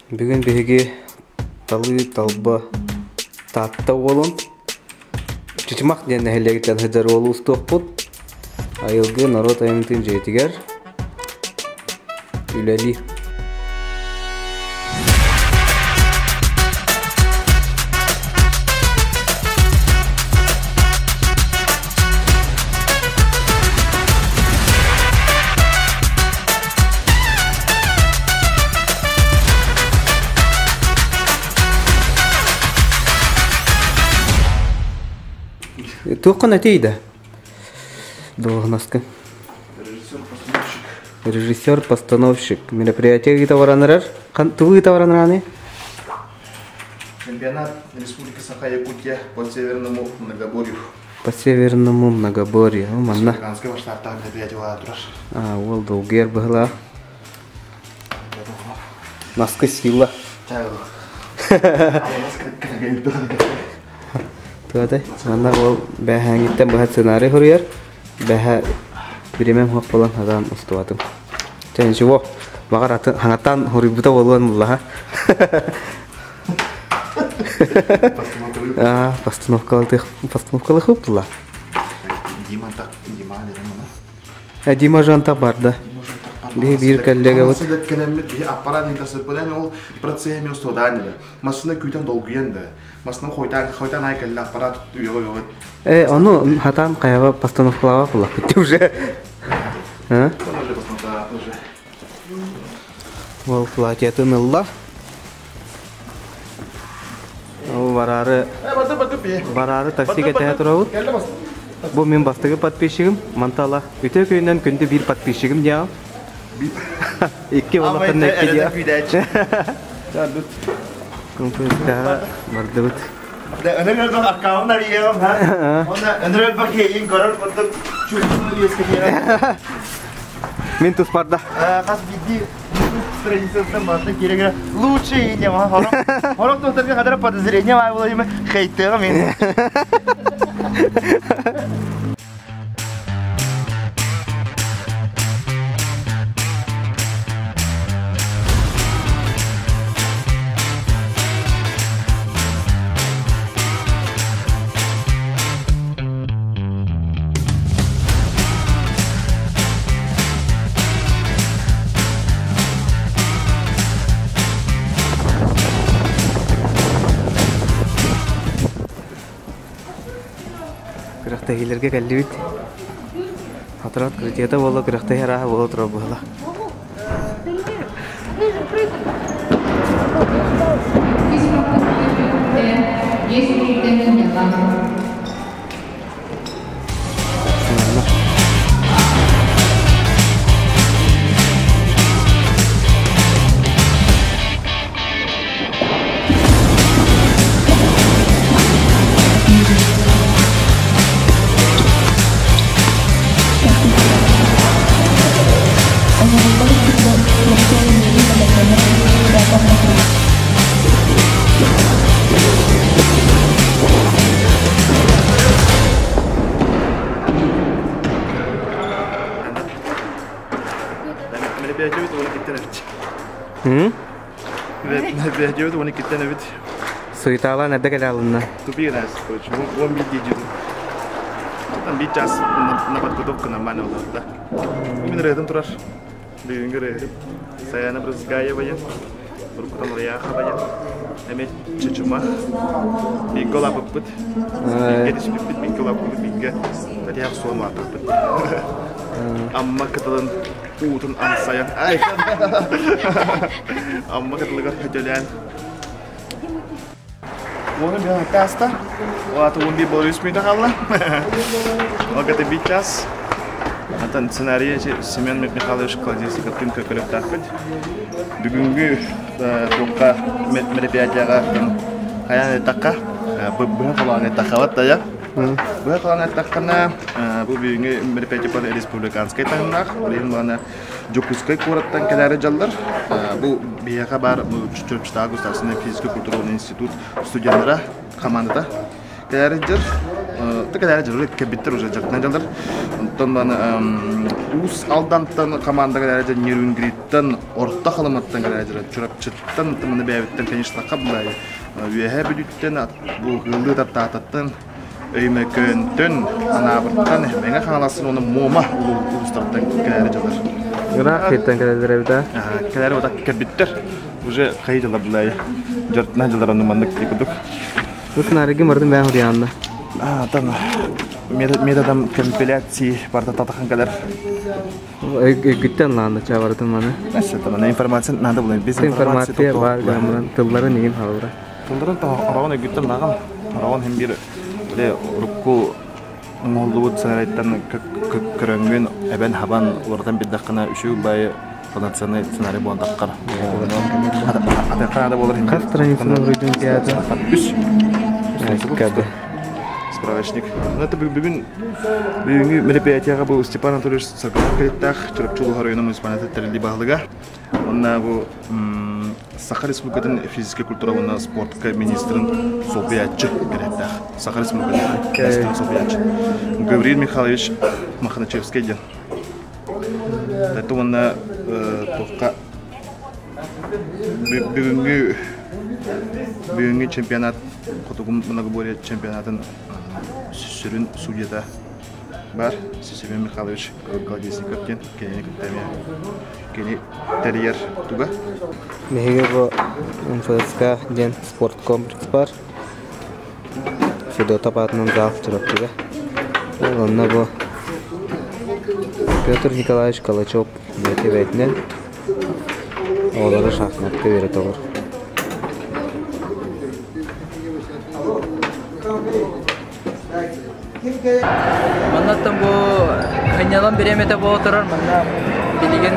Бүгүн биһиги талыы талба Таатта уолун Чычымах диэн нэһилиэгиттэн сылдьар уолу устуохпут. Айылгы норуот айымньытын дьиэтигэр үлэлии. Туоххун этий да? Должностка. Режиссер-постановщик. Режиссер-постановщик. Мероприятие ыыта баран эрэр. Тугу ыыта баран эрани? Чемпионат Республики Саха-Якутия по северному многоборью. По северному многоборью. Манна. Республиканскай масштабтаах мероприятие турар. А, уол долгуйар быһылаах. Наскы сила. Туотай, манна уол бэһээҥиттэн быһа сценарий суруйар. Бэһэ биримэм хуох буолан хатаан устубатым. Чэ, ничего, баҕар аты хаҥатан хуруйбута буолуон буллаха. Аа, постановкалыах постановкалыах буолла. Дима так, Дима дедим Дима Жан так барда. Биһи биир коллегабыт. Кэлэммит биһи аппарат интасыппынан ол процессами устуодаан да. Массына күүтэн долгуйан да. Массына хойтаан хойтаан ай кэллэ аппарат үйөҕө үйөҕө. Э, ону хатаан хайаба постановкалаба буллахпыт уже. А? Уже постановка уже. Ол платьятын ылла. Ол бараары бараары такси кэтэһэ турабыт. Бу мин бастакы подписчигым. Мантала үтө күнүнэн күндү биир подписчигым диэҕим. Икки болоттон икки диэ. Бардыбыт. Өнөр аккаунт арыйыам, ха? Онно өнөр бакейин көрөр курдук чуйдун үөскэтиэрэ. Мин туспарда. Хас биирдии страницаттан барыта киирэ лучший диэн хорох хорох туохтарга хадара подозрение баар буолайым хейтыаҕа мин. Күрэхтэһиилэргэ кэллибит. Отряд открытиета буолла, күрэхтэһии арааһа буола турар быһыылаах. Мероприятиебит уон иккиттэн эбит. Мероприятиебит уон иккиттэн эбит. Суеталаан эрдэ кэлэ алынна. Тупик нас, короче, он бит дедит. Там бит час на подготовку нормально было, да. Мен ырыатын турар. Бүгүҥҥү ырыаһыт Саяна Брызгаева, Уруккутан Лаяхова, эмиэ Чычыма. Бииргэ улааппыппыт. Бииргэ түспүппүт, бииргэ улааппыппыт, бииргэ татыах суон улааппыппыт. Амма кытылын уутун амсайан, ай! Амма кытылыгар хөтөлөөн Уону биһиэхэ ааста. Улаата 11 буолар үс мүнүүтэ хаалла. Ол кытта биир час. Антон сценарийы Семен Михайлович Кладинскийкаттыын көрүөхтээхпит. Бүгүҥҥү туохха мероприятияҕа хайаан ыттахха быһа холоон ыттаххабат да Быһа холоон ыттаххына бу бүгүҥҥү мероприятие республиканскай таһымнаах. Билигин баҕана Дьокуускай куораттан кэлээри дьаллар. Бу биһиэхэ баар Чурапчытааҕы государственный физическэй культурный институт студеннара хамаандата кэлээри дьар. Кэлээри дьар кэлбиттэр уже дьарыктанан дьаллар. Онтон баны Уус Алдантан команда кэлээри дьар Нерюнгриттан. Дьокуускайтан, Орто Халыматтан кэлээдилэр, Чурапчыттан, маны бэйэбиттэн, конечно, хабылай, Үөһээ Бүлүүттэн, бу ыаллыы Тааттаттан, Өймөкөөнтөн, Анаабыртан, Мэҥэ Хаҥаластан уонна Муома улуустарыттан кэлээри дьалар. Ыраах сиртэн кэлэллэр эбит аа? Кэлээри вот кэлбиттэр. Уже хайы дьалар булай. Дьортuna дьалар онну маннык курдук. Бу сценарийга мардым бэйэм хуруйаанна. А, там методом компиляции барда татахан кэлэр. Өйгүттэн лаанна чабардым маны. Информация надо было без информация бар гамран тылларын игин халыра. Тылларын араҕан өйгүттэн лааҕан араҕан хем бир бile урукку оҥоһуллубут сценарийттан көрөҥҥүн эбэн хабан уларытан бирдаххына үчүгэй баайы полноценный сценарий буолан таххар. Атыахха буолар. Хас страницаны уруйдун театр? Үс. Справочник. Ну, это бүгүн бүгүҥҥү мероприятияҕа бу Степан Анатольевич Саргылов кэлиттээх Чурапчы улууһа района муниципальнай тэриллии баһылыга. Уонна бу Саха Республикатын физическэй культура уонна спортка министрин солбуйааччы кэлиэттээх. Саха Республикатын министрин солбуйааччы. Гаврил Михайлович Мохначевский диэн. Это уонна туохха бүгүҥҥү бүгүҥҥү чемпионат Хотугу многоборье чемпионатын сүрүн судьята бар Семен Михайлович Колодезников диэн кинини кытта эмиэ кини тэрийэр туга. Биһиги бу МФСК диэн спорткомплекс бар. Федотов аатынан зал Чурапчыга. Ол онно бу Петр Николаевич Калачев бэйэтэ бэйэтинэн оҕолору шахматка үөрэтэ олорор. Маннаттан бу сынньалаҥ бириэмэтэ буола турар. Манна билигин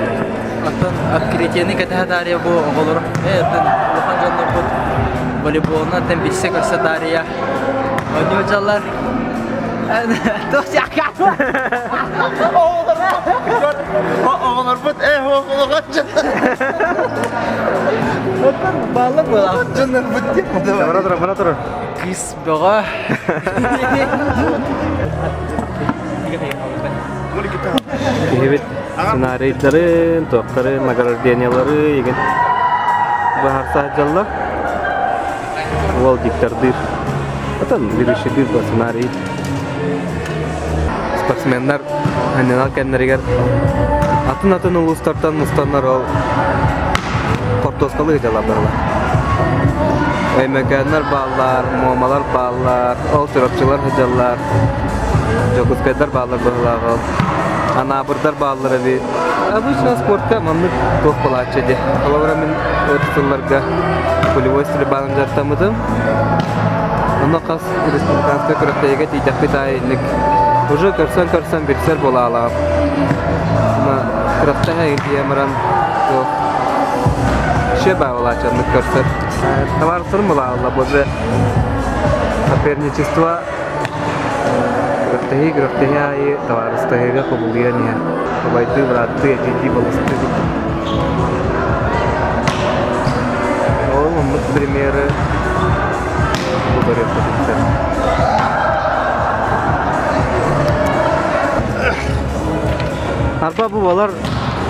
оттон открытиены кэтэһэ таарыйа бу оҕолор оттон улахан дьоннорбут волейболунан оттон билсэ-көрсө таарыйа оонньуу сылдьаллар. Оҕолорбут ээ улахан дьон. Оттон бааллар буолаах. Дьоннорбут диэн. Бара турар, бара турар. Кыыс бөҕө. Киһибит сценарийдарын, туохтары, награждениелары игин быһаарса сылдьаллар. Уол диктордыыр. Отон ведущийдыыр да сценарий. Спортсменнар анньынан кэмнэригэр атын-атын улуустартан мустаннар ол хортуоскалыы дьалабыалар. Өймөкөөннөр бааллар, Муомалар бааллар, ол Чурапчылар сылдьаллар, Дьокуускайдар бааллар быһыылаах ол. Анаабырдар бааллар эбит. Обычно спортка маннык туох буолааччы дии. Холобура мин өр сылларга пулевой стрельбанан дьарыктаммытым. Онно хас республиканскай күрэхтэһиигэ тиийдэхпит аайы инник уже көрсөн-көрсөн билсэр буолаалаҕым. Күрэхтэһэ тиийэн баран туох еще баалааччы оннук көрсөр. Товарыстарым булаалла бу уже соперничество күрэхтэһии күрэхтэһии аайы табаарыстаһыыга кубулуйан иһэр. Убайдыы, бырааттыы, эдьиийдии, балыстыы курдук. Ол оннук примеры бу көрүөххүтүн Арба бу балар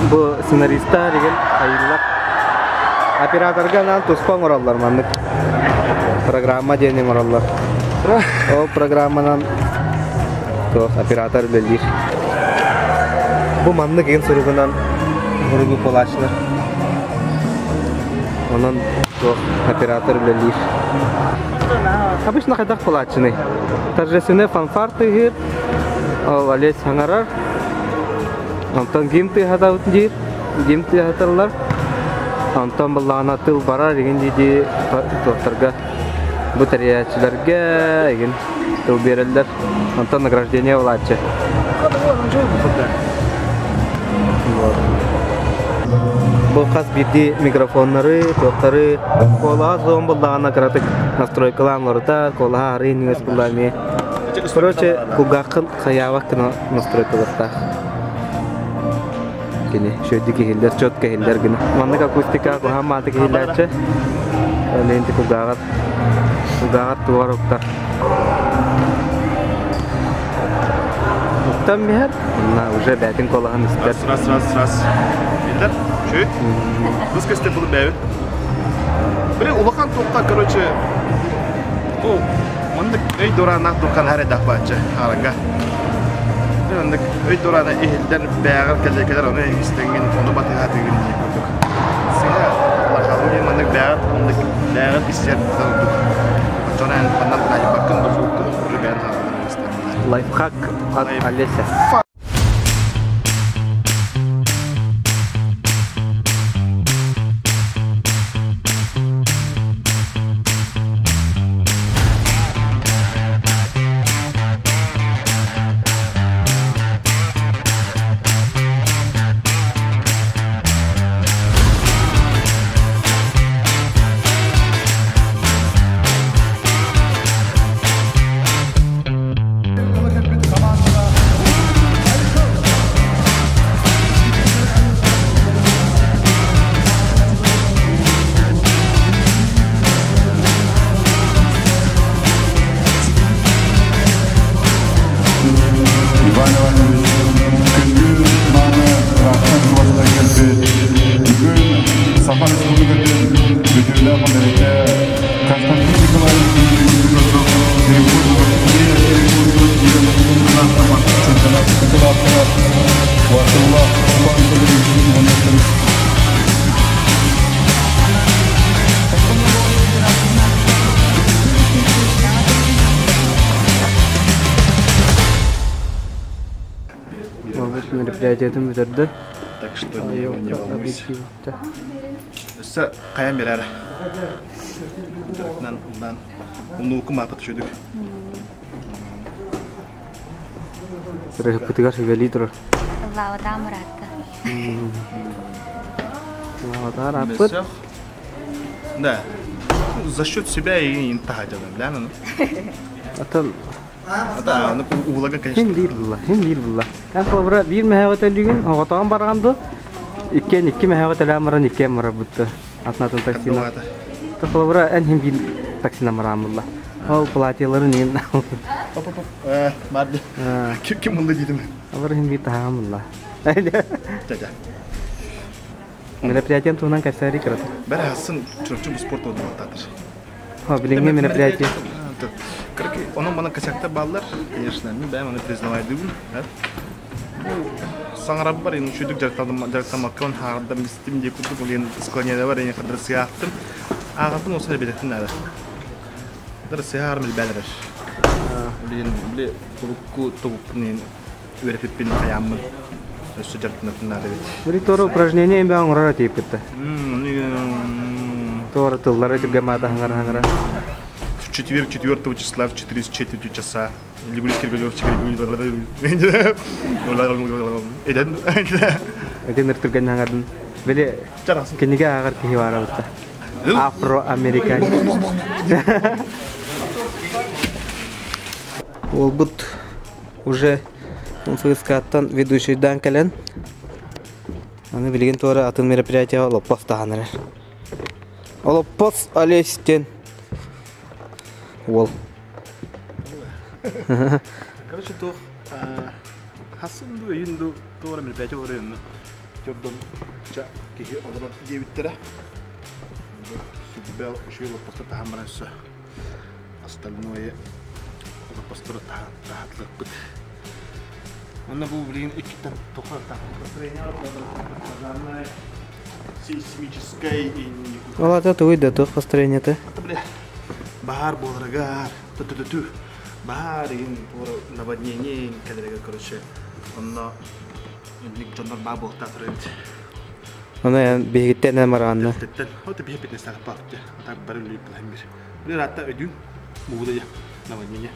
бу сценаристар деген айыллар операторга анаан туспа оҥороллор маннык программа диэн оҥороллор. Ол программанан туох оператор үлэлиир. Бу маннык игин суругунан суругу буолааччылар. Онон туох оператор үлэлиир. Обычно хайдах буолааччыный? Торжественный фанфар тыаһыыр, ол Олесь саҥарар, онтон гимн тыаһатабыт диир, гимн тыаһаталлар. Онтон быллаҕына тыл барар игин дии-дии туохтарга бу тэрийээччилэргэ игин тыл биэрэллэр. Онтон награждение ылааччы. Бу хас биирдии микрофоннары, туохтары куолаһа суон буллаҕына кыратык настройкалаан олорутар, куолаһа арыый ньүөс булла эмиэ. Короче, кулгааххын хайаабат гына настройкалыахтаах. Кини үчүгэйдик иһиллэр, четко иһиллэр гына. Маннык акустика куһаҕан маатык иһиллээччи. Ол иһин кулгааҕар кулгааҕар тугар уктар. Уктан биһэр, уонна уже бээтин куолаһын истэр. Раз, раз, раз, раз. Биллэр. Үчүгэй. Кыс көстөр булып бэйэбит. Били улахан туохха, короче, ну, маннык өй дурааннаах туоххан харайдаах бааччы аарага. Маннык өй дураана иһиллэр бээҕэр кэлэр кэлэр ону истэҥҥин ону батыһаатыгын дии курдук. Сыһа лахалыы маннык бээҕэр маннык бээҕэр истэр ордук. Оччоҕуна эн манна айбаккын да сууккун уже бэйэн хаалларан истэҥҥин. Лайфхак от Олеся. Иван Иванович, күндү мааны ыраахтан чугастан кэлбит бүгүн Саха Республикатын бүтүүлээх үлэһитэ Константин Николаевич Мероприятиетын бүтэрдэ. Так что не, не волнуйся. Өссө хайан берер. Нан нан умнуукум аапыт үчүдүк. Рыһыппытыгар сүбэлии турар. Лавата Муратта. Лавата ааппыт. Да. За счет себя и интаха дьалам, да, ну. Атын Да, ну уулага, конечно. Хин биир булла, хин биир булла. Эн холобура биир мэһэҕэ төлүүгүн, оҕотоҕон бараҕын ду, иккиэн икки мэһэҕэ төлөөн баран иккиэн барар бутта. Атын-атын таксина. Холобура эн хин биир таксина бараан булла. Ол платьеларын иин. Оп, оп, оп. Барды. Ким булла дедим. Алар хин биир таһаҕан булла. Дядя. Мероприятиен туһунан кэпсээри кырата. Бәрі хасын чурчу бу спорт одугаттатыр. Билиҥҥи мероприятие. Короче, онон мана косяктар бааллар, конечно, мен бэйэм аны признавайдыбын. Саҥарабар ин үчүдүк дьарыктаммаккын хаардам истим дии курдук улиен склонение бар ин кадыр сыяхтым. Ааҕарбын осар эбитеттин наада. Дар сыяхарым билбэлэрэр. Улиен били турукку тугуппун үөрепиппин хаяммын. Өссө дьарыктанатын наада бит. Били туора упражнение эмбэ оҥорор тииппитте. Туора тыллары түргэмаата хаңара-хаңара. В четверг 4 числа в 4 с четвертью часа Итиннэр түргэн хаҥардын. Били кинигэ ааҕар киһи баара бутта. Афро-американ. Уолбут уже ФСК-ттан ведущийдаан кэлэн, аны билигин туора атын мероприятиеҕа олоппос таһан эрэр. Олоппос Олесь диэн уол. Короче, туох хасын ду өйүн ду туора мероприятие оройонну төрдөн ча киһи олорор диэбиттэрэ. Сүбэл үчүгэй олоппостор таһан баран өссө остальное олоппостору таһатлыппыт. Онно бу билигин иккиттэн тоқор пожарная сейсмическая и Ол ата тугуй да туох построениета? Баһаар буоларыгар, ту баһаар иһин наводнение кэлэригэр, короче, онно инник дьоннор баа буолтаатар эбит. Ону эн биһигиттэн эн мараанна. Тэттэн, вот биһи пятнадцать папты, а так бары үлүйүп билэн бир. Били ратта өдүүн, бууда я наводнение.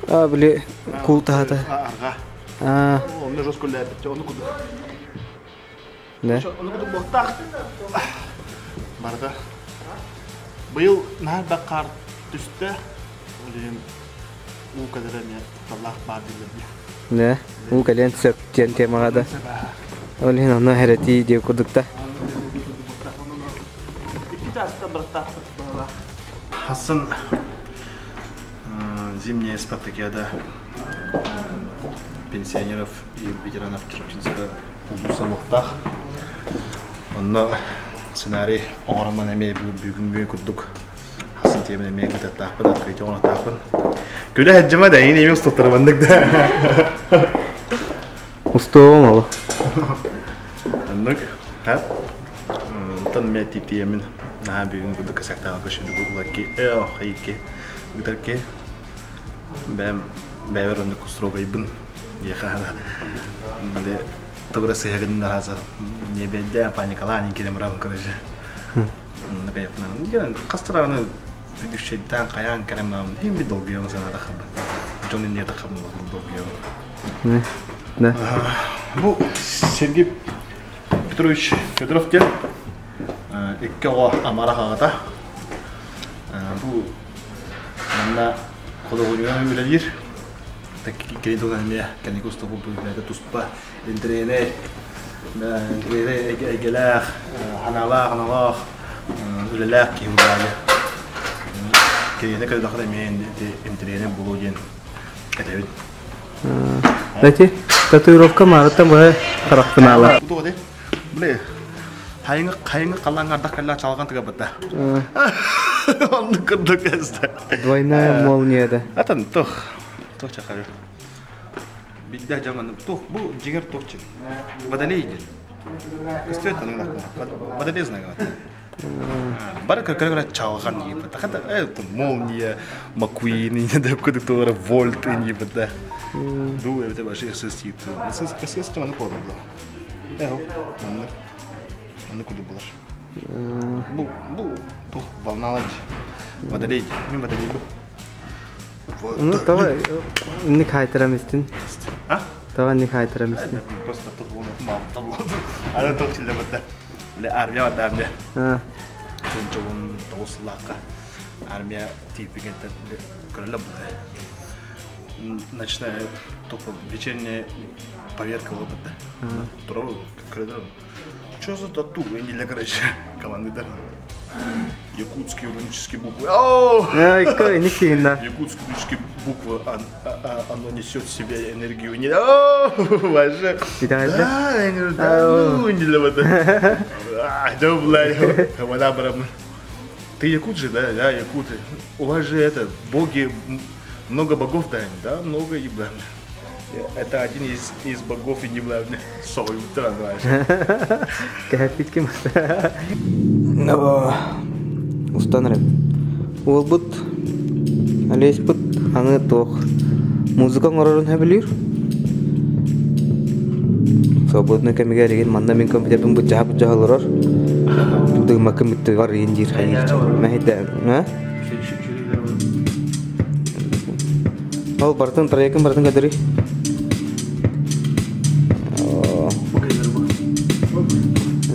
А, били кул таһата. Арга. А, Онно жестко лээбит, ону кудук. Да. Ону кудук буолтаах. Барда. Быйыл наар баккар түстэ. Олин уу кадара не таллах баар дилерди. Да. Уу кэлиэн сөп диэн темаҕа да. Ол иһин онно хэрэтии диэ курдукта. Хасан зимняя спартакиада пенсионеров и ветеранов Чурапчинского улуса Лохтах. Онно сценарий оҥороммун эмиэ бүгүҥҥү курдук хасын тиэмэн эмиэ кытаттаахпын, открытие оҥоруохтаахпын. Күлэ сылдьыма да, эйигин эмиэ устуттарабаннык да. Устуоҕум ол. Оннук. Ха? Онтон эмиэ тиийэммин наһаа бүгүн курдук косяктааҕы көшүрдүк улакки э хайыкки ыытарки бэйэм бэйэбэр оннук строгайбын диэхэ били тугура сыһыгын нараза не бэйдэ паникалаан кирем барабын короче хастараны үчүгэйдээн хайаан кэлэн баран иһин би долгуйабын санаата хабын дьон инниэте хабын долгуйабын Да. Бу Сергей Петрович Федоров диэн икки оҕо амарах аҕата. Бу манна художнигынан үлэлиир. Кини туһунан эмиэ кэнники устубут бэйэтэ туспа интэриэһинэй эйгэлээх, ханаалаах, аналаах, үлэлээх киһи буолаайы. Кинини көрдөххө эмиэ интэриэһинэй буолуо диэн этэбин. Эти татуировка маарыттан быһа харахпынаала. Бile хайыңы хайыңы қалаңа ардақ кэллэ чалган тыгабыта. Оннук курдук эстэ. Двойная молния да. Атын тух. Тух чакары. Бидде жаман тух бу жигер тухчы. Водолей ден. Көстөт аныңда. Водолей знагы. Бары көр чалган ебет. Хата это молния, Маккуин, не деп кудук тугара Вольт ебет да. Ду это вообще СС СС СС тема кодо было. Эхо, маннык. Маннык кудук булар. Бу бу тух волналар. Водолей, мен водолей бу. Ну, давай, не хайтарам истин. А? Давай не хайтарам истин. Просто тут вон мал там. Ана тух чилде бата. Ле армия бата армия. Чончогун тоғыз армия типиген көрөлө була. Ночная только вечерняя поверка опыта. Тура көрөлө. Что за тату? Не короче, команды Якутские рунические буквы. О! Якутские рунические буквы, оно несет в себе энергию. Не, о, вообще. Да, я говорю, да, ну, не для вот. Да, блядь, вода барабан. Ты якут же, да, да, якуты. У вас же это, боги, много богов, да, да, много и бля. Это один из, из богов и не бля, сой, утра, Кэпит ким. Устан эрэ. Уолбут Олеспут аны туох музыка оҥорорун сөбүлүүр. Свободный кэмигэр игин манна мин компьютербин быдьаһа быдьаһа олорор. Дыгмакка миттыгар игин диир хайыыр. Мэһэйдэ, а? Ол барытын проектын барытын кэдэрий.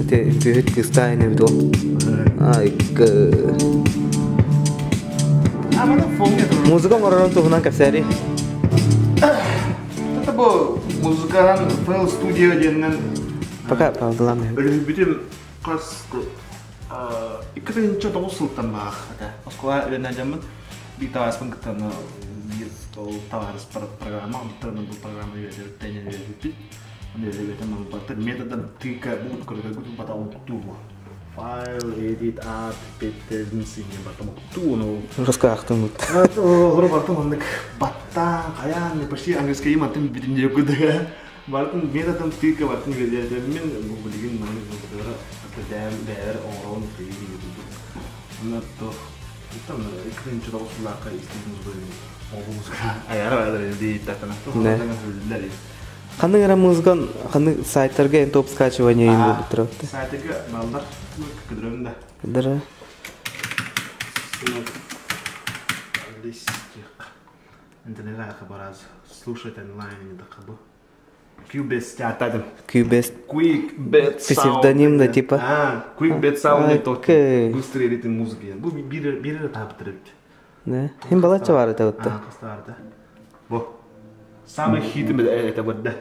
Ити үһүт кыыстаах ини бит ол. Музыка оҥорорун туһунан кэпсээри. Это бу музыканан FL Studio диэннэн Пока правдалаан. Өлүһүбүтүм хас 2009 сылтан баах этэ. Москва үөрэнэ дьаммыт биир табаарыспын кытта биир ол табаарыс программа онтон бу программа үөрэтэн үөрэтиппит. Оны үөрэтэн барыта методом тыка бу көрдөргүт бата оҥтуу бу. Файл, edit, add, patterns инне барыта оҥтуу ону. Раскаахтыммыт. Олору барыта маннык баттаан, хайаан, почти английский мантын бүтүн көдөгө. Бартын методом тыка бартын үөрэтэммин бу билигин маннык музыкалара дэм бээр оҥорон кыйыы Онно туох там 2009 сыллаахха истибит музыка ол музыка аяра аяра дииттахтана туох Ханнык эрэ музыкан ханнык сайтарга эн топ скачивание им буолбуттара. Сайтарга балдар көдөрөм да. Көдөрө. Интернет бараз слушать онлайн да Cubase театр. Cubase. Quick Bed Sound. Псевдоним да типа. А, Quick Bed Sound это быстрый ритм музыки. Бу бир бир таптырып. Да. Хим балача бар это вот. А, костар да. Бу. Самый хит это вот да.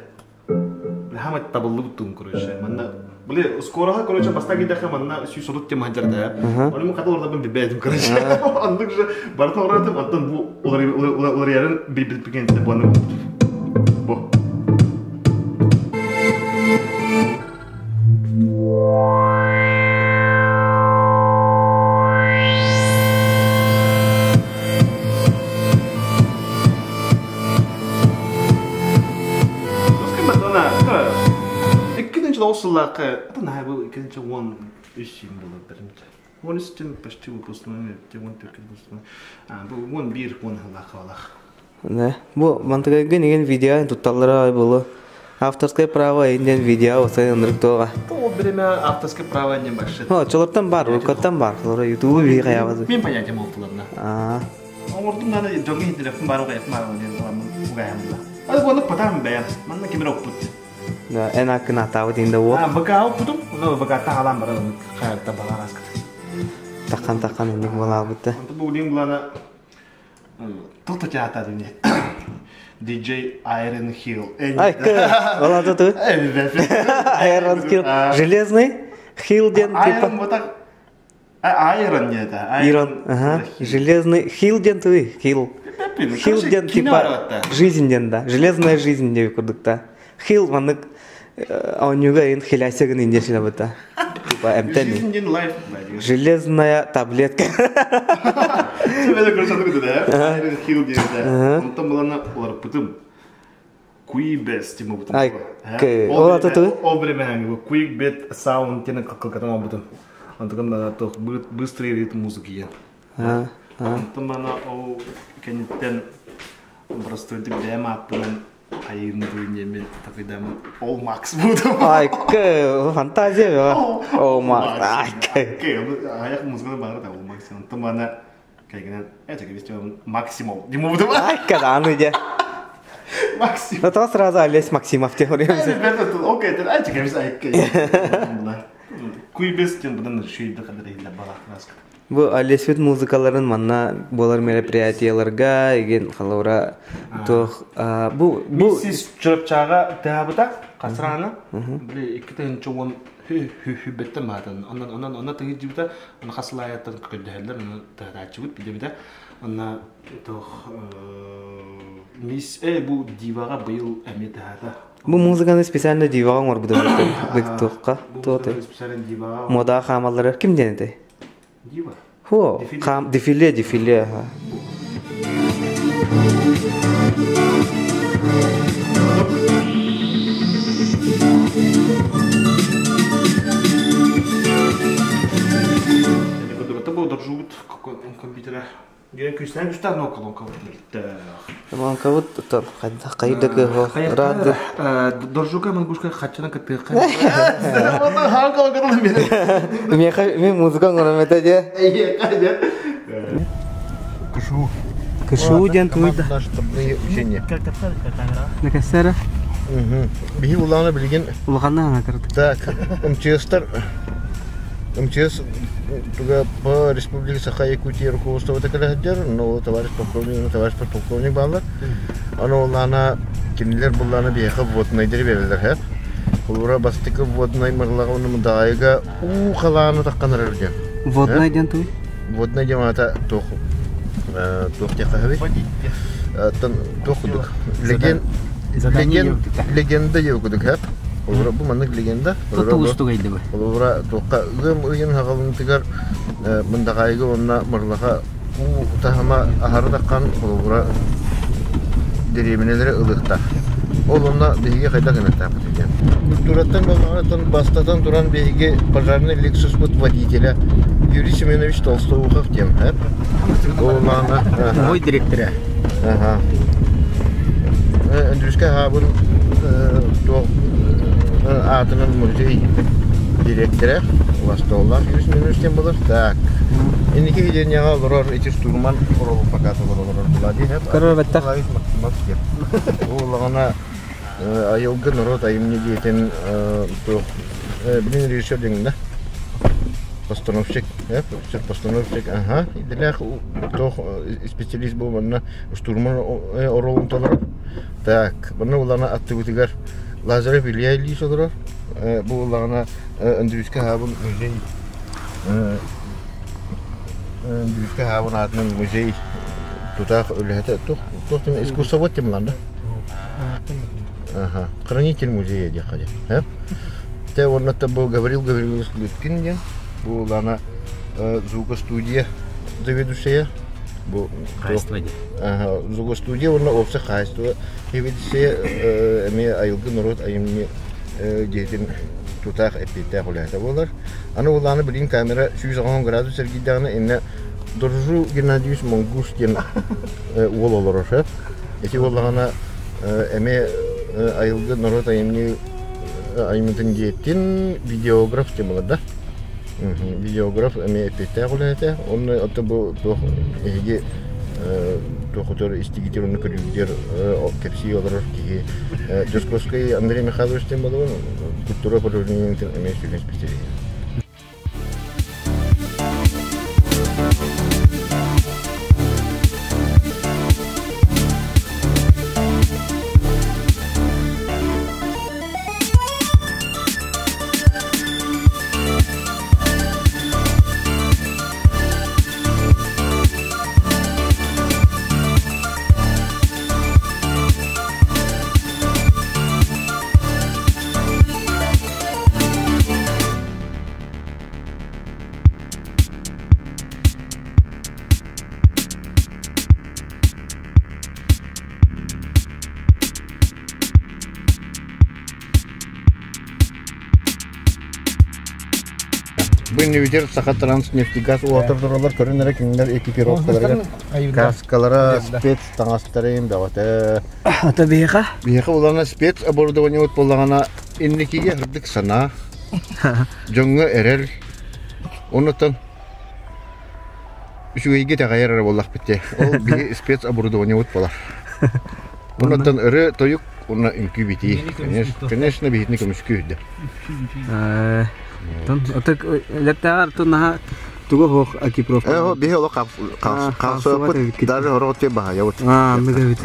Хамат табыллы тум короче. Манна Блин, скоро, короче, бастаги даха манна сүй содут тема хаджар да. Оны му ката орда бен короче. Андык же барта оратым, антон бу улар ярын бир бир бир бу Бу. сыллаахха, это наһаа бу иккинчи 13 юм болар беримче. 13 почти выпускной, 14 выпускной. А, бу 11 он сыллаахха балах. Не, бу мантыгайгын igen видео тутталлара булу. Авторское право инден видео осай ынырык туға. Ол биреме авторское право не башит. О, чолоттан бар, уркаттан бар. Олар ютубу би хаябыз. Мен понятие болтуларна. Аа. Оңордум наны жоңги хиндилеппин бары угайыппын бары диэн ыламмын угайам була. Ай буолук потам бэйэм. Манна кимир оппут. Да, эн аккын атаабы динде уо. А, ВК оппутум. Ону ВК таалан бары хайатта балар аскыт. Такан такан инник болаабыт. Онто бу дин булана тыл театр дини. DJ Iron Hill. Ай, олата ту. Iron Hill. Железный Hill ден типа. Iron вот так. Iron не это. Ирон, ага. Железный Hill ден туй, Hill. Hill ден типа жизнь ден да. Железная жизнь деп курдукта. Hill манык онюга ин хилясегин индешиле бута. Типа эмтени. Жизнь ден лайф. Железная таблетка. Себеде көрсөтүк да. Iron Hill ден да. Онтон булана олар путум. Quibes тема бутум. Ай, олата туй. О времена Quick Bit Sound тена калкатан бутум. Онтон да то быстрый ритм музыки. Онтон бана о кенеттен простой тип бэм аппынан айын дуйнеме такыдам All Max бутум. Ай, фантазия. О, Макс. Ай, аяк музыканы бары да All Max. Онтон бана кайгынан это вести максимум. Диму бутум. Ай, кадан иде. Максим. Ну то сразу Олесь Максимов теория. Окей, ай, чекай, ай, Куйбес тен будан шүйді қадыр елі бала Бу Олесвит музыкаларын манна болар мероприятияларга еген халаура тох бу бу Миссис Чырыпчаға тәбіта қасыраны біле екі тәнші он хü беттен матын онан онан онна тыгы жибита оны хасылаяттан көкөдөһөллөр оны тыгачыбыт бидебита онна тох мисс бу дивага быйыл эме тахата бу музыканы специально дивага оңор буду тохка тоты специально дивага мода хамалары ким денети дива хо хам дефиле дефиле Компьютера. Күстен күстен около Манка вот кайда рады. Доржука мангушка хачана кытыка. Мен музыка ngoromete же. Кышу. Кышу ден туйда. Наш учение. Накасара. Биһи улаана билигин. Улаханна ана кырды. Так, МЧСтар МЧС туга по Республике Саха-Якутия руководство такалахадер, но товарищ полковник, товарищ подполковник баллар. Аны улаана кинилер буллаана биһиэхэ воднайдары берелер хэп. Улура бастыкы воднай мырлага уну мындайга уу халааны такканар диэн. Воднай ден туй. Воднай диэн ата туох туох диэхэ Тан туох кудук. Леген легенда кудук хэп. Олора бу маннык легенда. Олора туохка ыгым ыйын хагалынтыгар мындагайгы онна мырлаха уу тахама ахары таккан олора деревнелери ылыкта. Ол онна биһиги хайда гынаттаапыт диэн. Культураттан болмағаттан бастатан туран биһиги пожарный Lexus бут водителя Юрий Семенович Толстоухов диэн. Ол маана Мой директора. Ага. Андрюшка хабын атынан музей директора Вастоллах Юрий Семенович тем болар. Так. Иники видения олорор эти штурман орол пока олорор була ди. Корор беттах. Максимов деп. Ол айылгы народ айымне дейтін блин режиссер деген да. Постановщик, режиссер постановщик, ага. Иделях тох специалист был манна штурман оролун толорор. Так, манна улана аттыбытыгар Лазарев Илья Ильич олорор. Бу улана Андрюшка хабын музей Андрюшка хабын атынан музей тутах үлэхэтэ тух тух искусствовод темланда. Ага, хранитель музея дехали. Те орната был Гаврил Гаврилович Лыткин ден. Бу улана звукостудия заведующая. Бу Ага, звукостудия орна опса хайство. Заведующая эме айылгы народ айымне дейтин тутаах эппиэттээх үлэһитэ буолар. Аны улааны билигин камера 110 градус эргийдэҕинэ иннэ Доржу Геннадьевич Монгуш диэн уол олорор сөп. Ити буоллаҕына эмиэ айылгы норуот айымньы айымньытын дьиэтин видеограф диэн буолар да. Видеограф эмиэ эппиэттээх үлэһитэ. Онно ото бу туох эһиги туохутур истигитир онно көрүүгүтүгэр кэпсии олорор киһи Дьоскуоскай Андрей Михайлович диэн буолабын культура управлениетын эмиэ сүрүн специалиһа. Бу иннибитигэр Сахатранснефтегаз уотар тураллар көрүн эрэ кинилэр экипировкаларыгар каскалара, спец таҥастарын бөҕөтө. Ата биһиэхэ? Биһиэхэ улаана спец оборудованиебыт буоллаҕына инникигэ ырдык санаа, дьоҥҥо эрэл, оннуттан үчүгэйгэ итэҕэйэр эрэ буоллахпыт дии. Ол биһи спец оборудованиебыт буолар. Оннуттан ыры тойук уонна үҥкүү битии. Конечно, биһитини көмүскүү үрдэ. Ытык лэттээҕэр тун наһаа тугу хоох экипировка. Э, биһи олох хаалсыаппыт, даже хорох те баһайабыт. Аа, аннык эбит.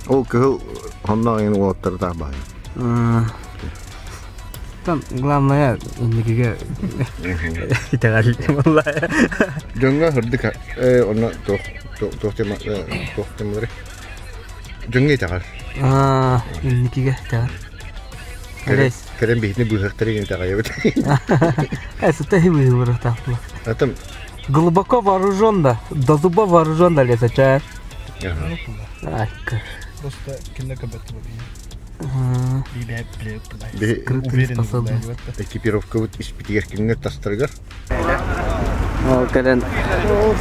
Ол кыһыл хонноох иҥин уолаттары таах баһайа. Там главное инникигэ итэҕэл буолла. Дьоҥҥо ырдык онно туох туох туох темалары дьоҥҥо итэҕэл. Аа, инникигэ итэҕэл. Кэлэн биһитини быыһахтар игин итэҕэйэбит. Это и выбор Атым Глубоко вооружен да, до зуба вооружен да лезет, а? Ага. Просто кино көбөттү Экипировкабыт испитигэр кинилэр тастарыгар. Ол кэлэн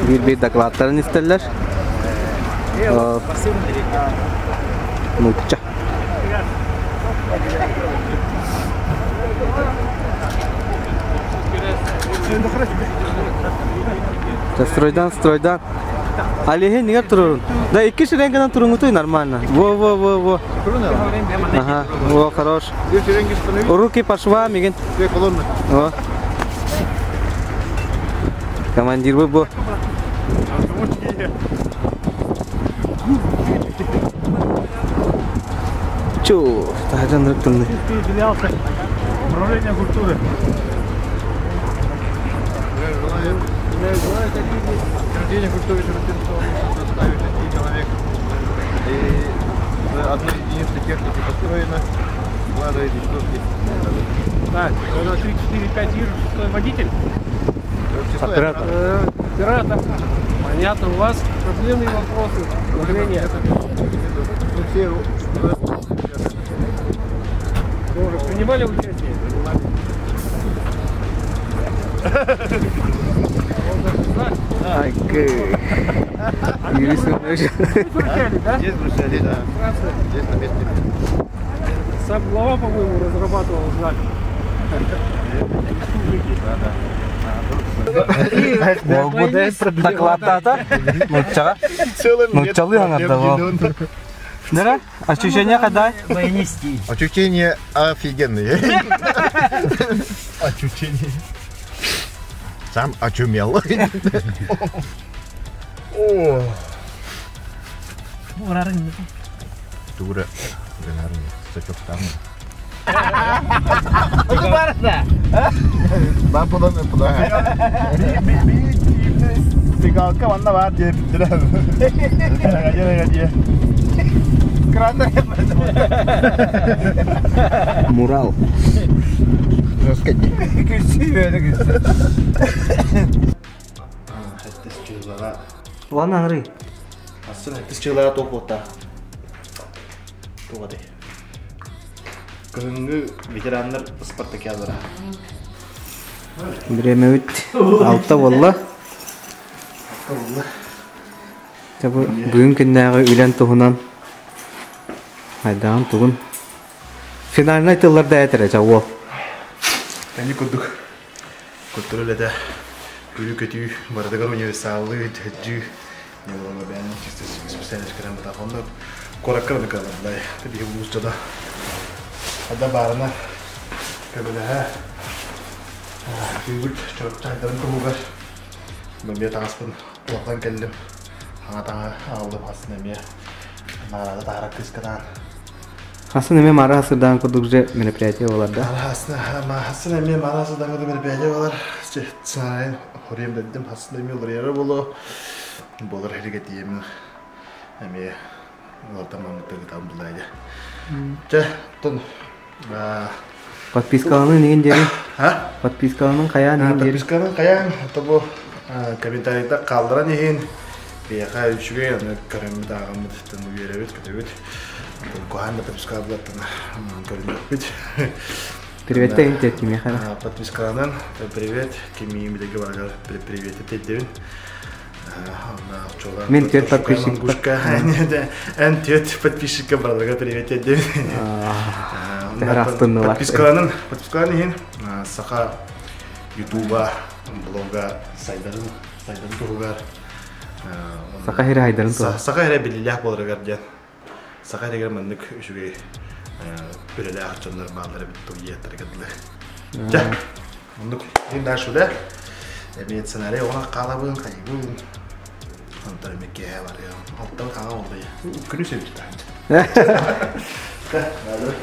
биир-биир докладтарын истэллэр. Нуучча. Стройдан, стройдан. Алиһин нигер турурун. Да икки шеренгенен турунгутуй нормально. Во, во, во, во. Ага, во, хорош. Руки по швам, игин. Две колонны. Во. Командир бы бу. Чу, таһырдьан ырыттынны. Управление культуры. Учреждение культуры составит 6 человек. И одной единицы техники построено. Складываете штуки. Так, 3, 4, 5 вижу, шестой водитель. Оператор. Оператор. Понятно, у вас проблемные вопросы. Управление. Тоже принимали участие? Айкы. Здесь в Брюсселе, да. Здесь на месте. Сам глава, по-моему, разрабатывал знак. Докладтата. Нуччаға. Нуччалы аңардава. Нера? Ощущение когда? Ощущение офигенные. Ощущение. Сам очумел. О. Дура. Сачок там. Сигалка манна баар диэбиттэрэ. Мурал. Ван аңры. Асын хаттыс чылаға тоқ бота. Туғады. Кыһыҥҥы ветераннар спартакиадалара. Бириэмэбит алта буолла. Алта буолла. Дьэ бу бүгүн күннээҕи үлэн туһунан айдаан тугун финальнай тыллар да этэрэ ча уол. Кэнни курдук культура үлэтэ күлүү-көтүү барытыгар универсаллыы дьэдьүү не буолла бэйэн чисто специальность кэлэн бытах онно куоракка да кыаллай биһи улуус дьоно ада баарына көмөлөһө күүгүт чорчайдарын туһугар эмиэ таҥаспын уларытан кэллим хаҥа таҥа аҕаллым хасын эмиэ наҕараада таһара кыысканаан Хасын эмиэ мара сырдаан курдук же мероприятие болар да? Хасын эмиэ мара сырдаан курдук мероприятие болар. Сценарийын хоруйан бэрдим. Хасын эмиэ уларыйара боло. Болар хиригэ тиийэмин эмиэ улартан маммыттыгытан булайда. Чэ, тон Подпискаланын игин диэри. Подпискаланын хайаан игин диэри. Подпискаланын хайаан, тобу комментарийда қалдыран иһин биһиэхэ үчүгэй аны көрөммүт ааҕаммыт үөрэбит көтөбүт куһаан да подписка булаттан көрүнүөхпүт. Привет тегин кимиэхэ. Подпискаланан привет кимиим билеге барыгар привет теддебин. Мен төрт подписчик. Эн төрт подписчикка барыларга привет теддебин. Подпискаланын, подпискаланын иһин саха ютуба блога сайдарын сайдарын туһугар Саха сирэ хайдарын туһугар. Саха сирэ биллиилээх буоларыгар диэн Саха сиригэр маннык үчүгэй үлэлээх дьоннор бааллар эбит тугуйаттарга дылы. Дьэ, оннук дин дальше үлэ. Эмиэ сценарий оҕо хаалабын, хайыбын. Онтон эмиэ киэһэ барыам. Алтан хаҥа боллуйа. Күнүс эбит таһын. Дьэ, баалыр.